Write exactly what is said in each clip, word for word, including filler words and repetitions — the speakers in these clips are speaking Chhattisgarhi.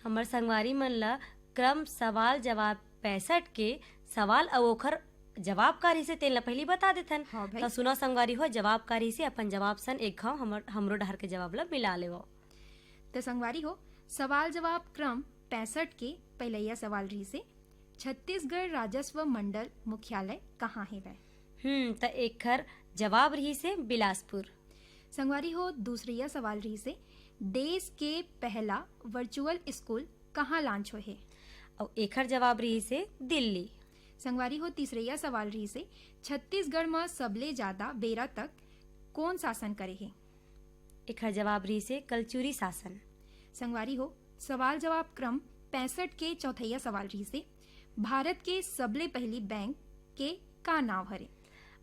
हमर संगवारी मन ला क्रम सवाल जवाब पैंसठ के सवाल अउ ओखर जवाब का रहिसे, तेन ला पहिली बता देथन। हाँ भाई। त सुना संगवारी हो, जवाब का रहिसे, अपन जवाब सन एक घाव हमर, हमरो डहर के जवाब ला मिला लेवो। त संगवारी हो, सवाल जवाब क्रम पैंसठ के पहिलैया सवाल रहिसे, छत्तीसगढ़ राजस्व मंडल मुख्यालय कहाँ हेवय? हम्म, त एखर जवाब रहिसे बिलासपुर। संगवारी हो, दूसरैया सवाल रहिसे, देश के पहला वर्चुअल स्कूल कहाँ लॉन्च होए हे? अउ एखर जवाब रहिसे दिल्ली। संगवारी हो, तीसरैया सवाल रहिसे, छत्तीसगढ़ म सबले ज्यादा बेरा तक कोन शासन करे हे? एखर जवाब रहिसे कलचुरी शासन। संगवारी हो, सवाल जवाब क्रम पैंसठ के चौथैया सवाल रहिसे, भारत के सबले पहिली बैंक के का नाव हरे?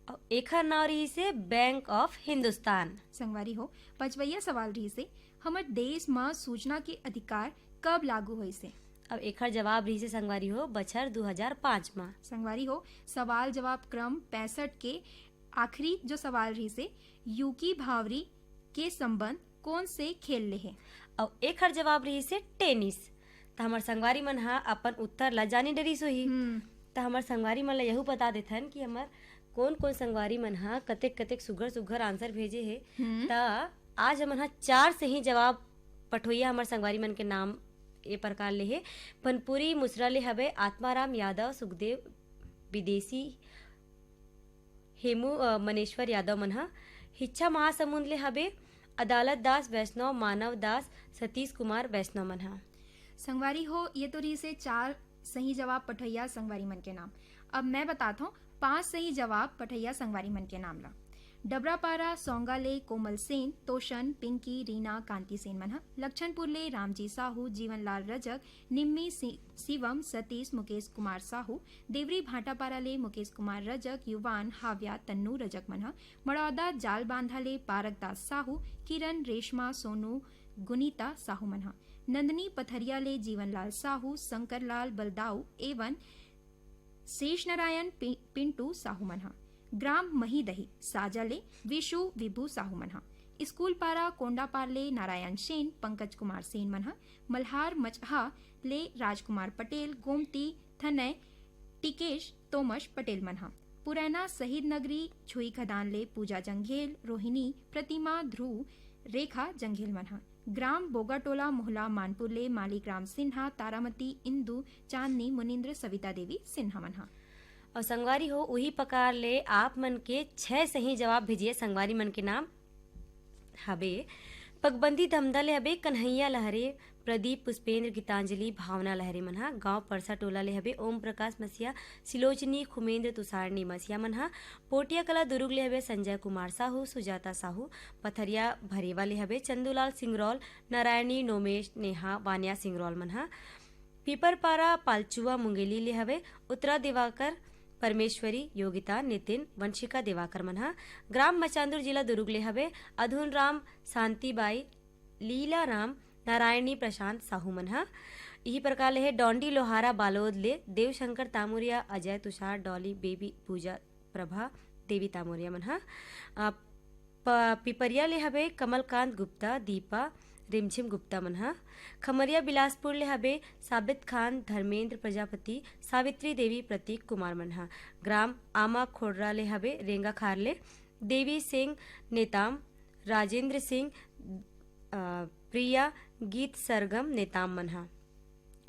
अउ एखर नाव रहिसे बैंक ऑफ हिंदुस्तान। संगवारी हो, पचवैया सवाल रहिसे, हमर देश म सूचना के अधिकार कब लागू होइसे? अब एखर जवाब रहिसे संगवारी हो, बछर दू हजार पाँच म। संगवारी हो, सवाल जवाब क्रम पैंसठ के आखिरी जो सवाल रहिसे, यूकी भावरी के संबंध कोन से खेल ले हे? अउ एखर जवाब रहिसे टेनिस। त हमर संगवारी मन ह अपन उत्तर ला जानी डरिस होही। हम्म। त हमर संगवारी मन ला यहू बता देथन कि हमर कोन-कोन संगवारी मन ह कतेक-कतेक सुग्घर-सुग्घर आंसर भेजे हे। हम्म। त आज हमन ह चार सही जवाब पठोइया हमर संगवारी मन के नाम ए प्रकार ले हे। पनपुरी मुसरा ले हवे आत्माराम यादव, सुखदेव विदेशी, हेमू, अ, मनेश्वर यादव मन ह। हिच्छा महासमुंद ले हवे अदालत दास वैष्णव, मानव दास, सतीश कुमार वैष्णव मन ह। संगवारी हो, ये तो रहिसे चार सही जवाब पठोइया संगवारी मन के नाम। अब मैं बतात हूँ पांच सही जवाब पठोइया संगवारी मन के नाम ला। डबरापारा सौंगा ले कोमल सेन, तोशन, पिंकी, रीना, कांति सेन मन ह। लक्षणपुर ले रामजी साहू, जीवनलाल रजक, निम्मी सि-, शिवम, सतीश, मुकेश कुमार साहू। देवरी भाटापारा ले मुकेश कुमार रजक, युवान, हाव्या, तन्नू रजक मन ह। मड़ौदा जालबांधा ले पारक दास साहू, किरण, रेशमा, सोनू, गुनीता साहू मन ह। नंदनी पथरिया ले जीवनलाल साहू, शंकरलाल बलदाऊ एवं शेष नारायण पि-, पिंटू साहू मन ह। ग्राम महीदही साजा ले विशु विभू साहू मन ह। स्कूल पारा कोंडापार ले नारायण सेन, पंकज कुमार सेन मन ह। मल्हार मचहा ले राजकुमार पटेल, गोमती, थनय, टिकेश, तोमश पटेल मन ह। पुरैना शहीद नगरी छुई खदान ले पूजा जंघेल, रोहिणी, प्रतिमा, ध्रुव, रेखा जंघेल मन ह। ग्राम बोगाटोला मोहला मानपुर ले मालिक राम सिन्हा, तारामती, इंदु, चांदनी, मुनिंद्र, सविता देवी सिन्हा मन ह। अउ संगवारी हो, उही प्रकार ले आप मन के छह सही जवाब भेजिए। संगवारी मन के नाम हबे, पगबंदी धमधा ले हबे कन्हैया लहरे, प्रदीप, पुष्पेंद्र, गीतांजलि, भावना लहरे मन ह। गांव परसा टोला ले हबे ओम प्रकाश मसीहा, सिलोचनी, खुमेंद्र, तुषारनी मसीहा मन ह। पोटिया कला दुरुग ले हबे संजय कुमार साहू, सुजाता साहू। पथरिया भरेवा ले हबे चंदूलाल सिंगरौल, नारायणी, नोमेश, नेहा, वानिया सिंगरौल मन ह। पीपरपारा पालचुआ मुंगेली ले हवे उत्तरा दिवाकर, परमेश्वरी, योगिता, नितिन, वंशिका दिवाकर मन ह। ग्राम मचांदुर, जिला दुरुग ले हवे अधुन राम, शांति बाई, लीला राम, नारायणी, प्रशांत साहू मन ह। इही प्रकार ले हे डोंडी लोहारा बालोद ले देवशंकर तामुरिया, अजय तुषार, डॉली, बेबी, पूजा, प्रभा देवी तामोरिया मन ह। अ, प-, पिपरिया ले हवे कमलकांत गुप्ता, दीपा, रिमझिम गुप्ता मन ह। खमरिया बिलासपुर ले हवे साबित खान, धर्मेंद्र प्रजापति, सावित्री देवी, प्रतीक कुमार मन ह। ग्राम आमा खोड़रा ले हवे रेंगाखार ले देवी सिंह नेताम, राजेंद्र सिंह, अ, प्रिया गीत सरगम नेताम मन ह।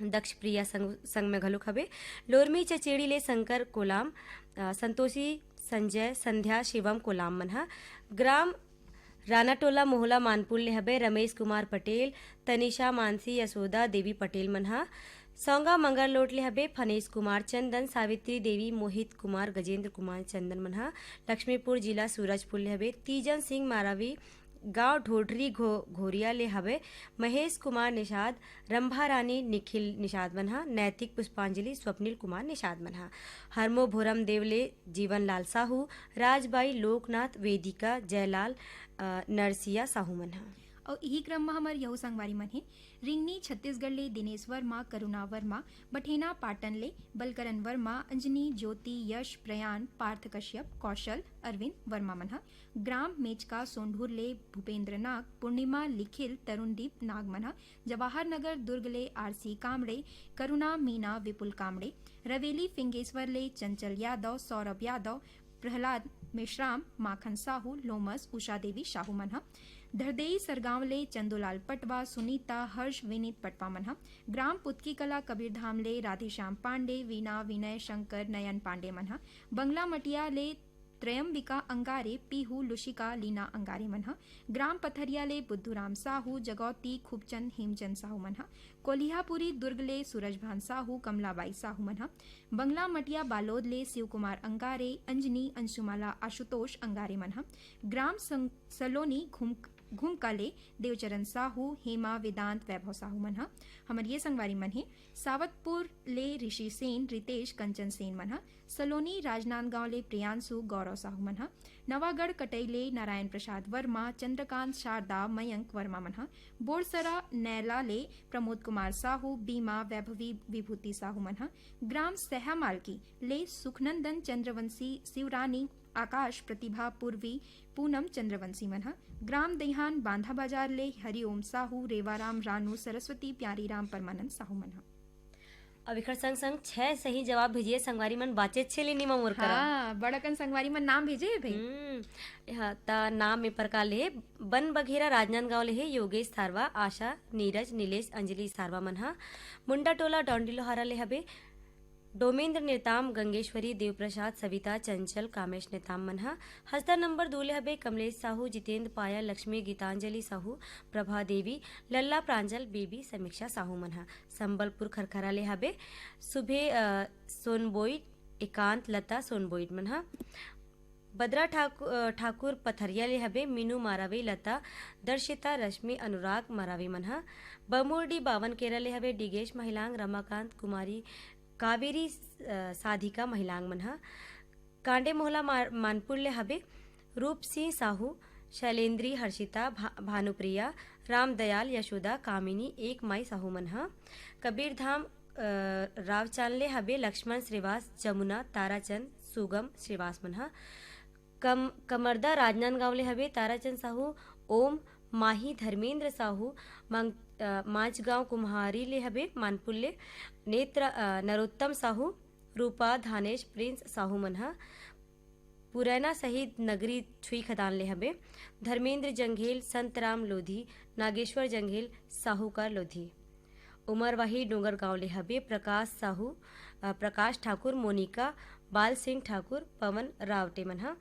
दक्ष प्रिया संग, संग में घलोक हवे। लोरमी चचेड़ी ले शंकर कोलाम, अ, संतोषी, संजय, संध्या, शिवम कोलाम मन ह। ग्राम रानाटोला मोहला मानपुर ले हबे रमेश कुमार पटेल, तनिषा, मानसी, यशोदा देवी पटेल मन ह। सौंगा मंगरलोट ले हबे फनेश कुमार चंदन, सावित्री देवी, मोहित कुमार, गजेंद्र कुमार चंदन मन ह। लक्ष्मीपुर जिला सूरजपुर ले हबे तीजन सिंह मारावी, गांव ढोढरी घो-, घोरिया ले हवे महेश कुमार निषाद, रंभा रानी निखिल निषाद मन ह। नैतिक पुष्पांजलि स्वप्निल कुमार निषाद मन ह। हरमो भोरम देव ले जीवन लाल साहू, राजबाई, लोकनाथ, वेदिका, जयलाल, अ, नरसिया साहू मन ह। अउ इही क्रम म हमर यहू संगवारी मन हे, रिंगनी छत्तीसगढ़ ले दिनेश वर्मा, करुणा वर्मा, बठेना पाटन ले बलकरन वर्मा, अंजनी, ज्योति, यश, प्रयान, पार्थ कश्यप, कौशल, अरविंद वर्मा मन ह। ग्राम मेचका सोंढूर ले भूपेंद्र नाग, पूर्णिमा, लिखिल, तरुणदीप नाग मन ह। जवाहर नगर दुर्ग ले आरसी कामड़े, करुणा, मीना, विपुल कामड़े। रवेली फिंगेश्वर ले चंचल यादव, सौरभ यादव, प्रहलाद मेश्राम, माखन साहू, लोमस, उषा देवी साहू मन ह। धरदेई सरगांव ले चंदूलाल पटवा, सुनीता, हर्ष, विनीत पटवा मन ह। ग्राम पुतकी कला कबीरधाम ले राधेश्याम पांडे, वीणा, विनय, शंकर, नयन पांडे मन ह। बंगला मटिया ले त्रयंबिका अंगारे, पीहू, लुशिका, लीना अंगारे मन ह। ग्राम पथरिया ले बुद्धूराम साहू, जगौती, खूबचंद, हेमचंद साहू मन ह। कोलिहापुरी दुर्ग ले सूरजभान साहू, कमलाबाई साहू मन ह। बंगला मटिया बालोद ले शिवकुमार अंगारे, अंजनी, अंशुमाला, आशुतोष अंगारे मन ह। ग्राम सं-, सलोनी घुम-, घुमका ले देवचरण साहू, हेमा, वेदांत, वैभव साहू मन ह। हमर ये संगवारी मन हे, सावतपुर ले ऋषि सेन, रितेश, कंचन सेन मन ह। सलोनी राजनांदगांव ले प्रियांशु, गौरव साहू मन ह। नवागढ़ कटई ले नारायण प्रसाद वर्मा, चंद्रकांत, शारदा, मयंक वर्मा मन ह। बोरसरा नैला ले प्रमोद कुमार साहू, बीमा, वैभवी, विभूति साहू मन ह। ग्राम सैहामालकी ले सुखनंदन चंद्रवंशी, शिवरानी, आकाश, प्रतिभा, पूर्वी, पूनम चंद्रवंशी मन ह। ग्राम दैहान बांधा बाजार ले हरिओम साहू, रेवाराम, रानू, सरस्वती, प्यारीराम, परमानंद साहू मन ह। अब एखर संग संग छह सही जवाब भेजिए संगवारी मन, बाचे छे ले निमा मोर करा। हाँ, बड़ अकन संगवारी मन नाम भेजे हे भाई। हम्म, यहाँ त नाम ए प्रकार ले हे, बन बघेरा राजनांदगांव ले हे योगेश सारवा, आशा, नीरज, नीलेश, अंजलि सारवा मन ह। मुंडा टोला डौंडी लोहारा ले हबे डोमेंद्र नेताम, गंगेश्वरी, देवप्रसाद, सविता, चंचल, कामेश नेताम मन ह। हसदा नंबर दू ले हबे कमलेश साहू, जितेंद्र पाया, लक्ष्मी, गीतांजलि साहू, प्रभा देवी, लल्ला प्रांजल, बेबी, समीक्षा साहू मन ह। संबलपुर खरखरा ले हबे सुभे, अ, सोनबोइट, एकांत, लता सोनबोइट मन ह। बदरा ठाकु-, अ, ठाकुर पथरिया ले हबे मीनू मारावी, लता, दर्शिता, रश्मि, अनुराग मारावी मन ह। बमुरडी बावन केरा ले हबे डिगेश महिलांग, रमाकांत, कुमारी, कावेरी, अ, साधिका महिलांग मन ह। कांडे मोहला मार-, मानपुर ले हबे रूप सिंह साहू, शैलेंद्री, हर्षिता, भा-, भानुप्रिया, रामदयाल, यशोदा, कामिनी, एक माई साहू मन ह। कबीरधाम, अ, रावचान ले हबे लक्ष्मण श्रीवास, जमुना, ताराचंद, सुगम श्रीवास मन ह। कम-, कमरदा राजनांदगांव ले हबे ताराचंद साहू, ओम, माही, धर्मेंद्र साहू, मांग-, अ, मांचगांव कुम्हारी ले हबे मानपुर ले, नेत्र, अ, नरोत्तम साहू, रूपा, धानेश, प्रिंस साहू मन ह। पुरैना शहीद नगरी छुई खदान ले हबे धर्मेंद्र जंघेल, संतराम लोधी, नागेश्वर जंघेल, साहूकार लोधी। उमरवाही डोंगरगांव ले हबे प्रकाश साहू, अ, प्रकाश ठाकुर, मोनिका, बाल सिंह ठाकुर, पवन रावटे मन ह।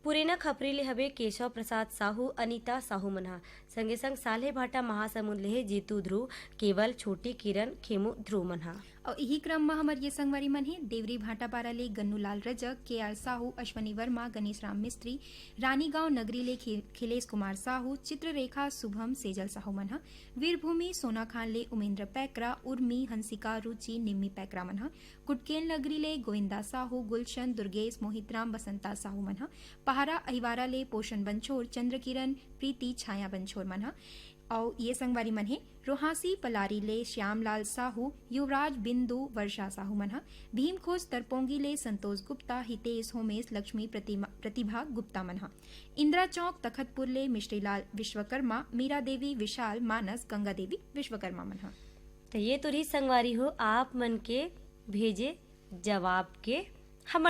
पुरेना खपरी ले हबे केशव प्रसाद साहू, अनिता साहू मन ह। संगे संग साल्हेभाटा महासमुंद ले हे जीतू ध्रुव, केवल, छोटी, किरण, खेमू ध्रुव मन ह। अउ इही क्रम म हमर ये संगवारी मन हे, देवरी भाटापारा ले गन्नूलाल रजक, के आर साहू, अश्वनी वर्मा, गणेश राम मिस्त्री, रानीगांव नगरी ले खे-, खिलेश कुमार साहू, चित्ररेखा, शुभम, सेजल साहू मन ह। वीरभूमि सोनाखान ले उमेंद्र पैकरा, उर्मी, हंसिका, रुचि, निम्मी पैकरा मन ह। कुटकेल नगरी ले गोविंदा साहू, गुलशन, दुर्गेश, मोहितराम, बसंता साहू मन ह। पहारा अहिवारा ले पोषण बंछोर, चंद्रकिरण, प्रीति, छाया बंछोर मन ह। अउ ये संगवारी मन हे, रोहासी पलारी ले श्यामलाल साहू, युवराज, बिंदु, वर्षा साहू मन ह। भीमखोज तरपोंगी ले संतोष गुप्ता, हितेश, होमेश, लक्ष्मी, प्रतिमा, प्रतिभा गुप्ता मन ह। इंदिरा चौक तखतपुर ले मिश्रीलाल विश्वकर्मा, मीरा देवी, विशाल, मानस, गंगा देवी विश्वकर्मा मन ह। त ये तो रही संगवारी हो आप मन के भेजे जवाब के